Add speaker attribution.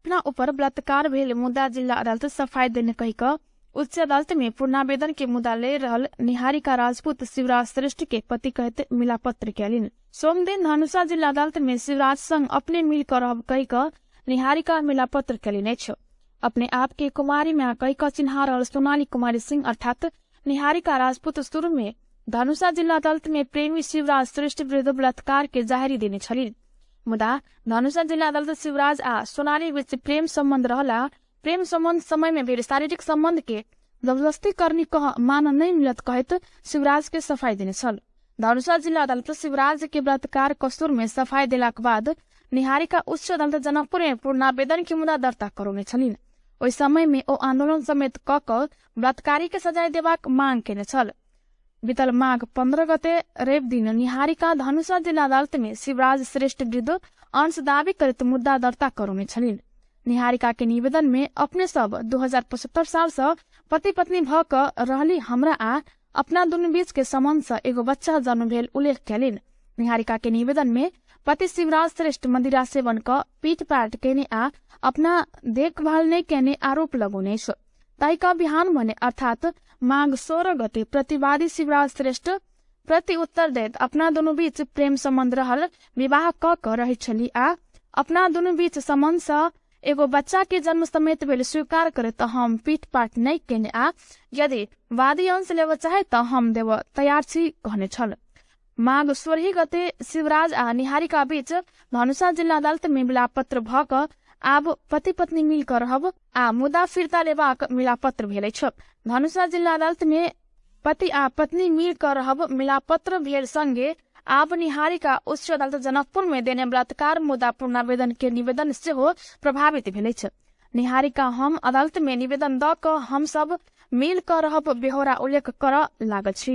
Speaker 1: अपना ऊपर बलात्कार भेल मुद्दा जिल्ला अदालत सफाई देने कहि कऽ उच्च अदालत में पूर्णावेदन के मुद्दा ले रहल निहारिका राजपूत शिवराज श्रेष्ठ के पति कहते मिलापत्र कैलिन। सोमदिन धनुषा जिल्ला अदालत में शिवराज संग अपने मिल कर रहब कहि कऽ निहारिका मिलापत्र कैलिन अछि। अपने आप के कुमारी में कहि कऽ चिन्हा रहल सोनाली कुमारी सिंह अर्थात निहारिका राजपूत शुरू में धनुषा जिल्ला अदालत में प्रेमी शिवराज श्रेष्ठ विरुद्ध बलात्कार के जाहिरी देने छलिन। मुदा धनुषा जिल्ला अदालत शिवराज आ सोनाली बीच प्रेम सम्बन्ध रहला प्रेम सम्बन्ध समय में भेल शारीरिक सम्बन्ध के जबरदस्ती करनी कह मान नहीं मिलत कहत शिवराज के सफाई देने छल। धनुषा जिल्ला अदालत शिवराज के बलात्कार कसूर में सफाई देलाक बाद निहारिका उच्च अदालत जनकपुर में पूर्णावेदन के मुद्दा दर्ता करौने छलिन। ओहि समय में ओ आंदोलन समेत क कऽ बलात्कारी के सजाय देबाक मांग केने छल। बीतल माघ 15 गते रवि दिन निहारिका धनुषा जिल्ला अदालत में शिवराज श्रेष्ठ विरुद्ध अंश दावी करैत मुद्दा दर्ता करौने छलिन। निहारिका के निवेदन में अपने सब 2075 साल से पति पत्नी भ कऽ रहली हमरा आ अपना दुनू बीच के संबंध से एगो बच्चा जन्म भेल उल्लेख कैलिन। निहारिका के निवेदन में पति शिवराज श्रेष्ठ मदिरा सेवन क पीट पाट केने आ अपना देखभाल नहीं केने आरोप लगौने अछि। ताहि का बिहान भने अर्थात माघ 16 गते प्रतिवादी शिवराज श्रेष्ठ प्रति उत्तर दैत अपना दुनू बीच प्रेम सम्बन्ध रहल विवाह क कऽ रहैत छली आ अपना दुनू बीच सम्बन्ध सँ एगो बच्चा के जन्म समेत भेल स्वीकार करे तऽ हम पीट पाट नहीं केने आ यदि वादी अंश लेबऽ चाहे तऽ हम देबऽ तैयार छी कहने छल। माघ 16 गते शिवराज आ निहारिका बीच धनुषा जिल्ला अदालत में मिलापत्र भ कऽ आब पति पत्नी मिल कऽ रहब आ मुद्दा फिर्ता लेबाक मिलापत्र भेल अछि। धनुषा जिल्ला अदालत में पति आ पत्नी मिल कऽ रहब मिलापत्र भेल संगे आब निहारिका उच्च अदालत जनकपुर में देने बलात्कार मुद्दा पूर्णावेदन के निवेदन सेहो प्रभावित भेल अछि। निहारिका हम अदालत में निवेदन दऽ कऽ हम सब मिल कऽ रहब बेहोरा उल्लेख करऽ लागल छी।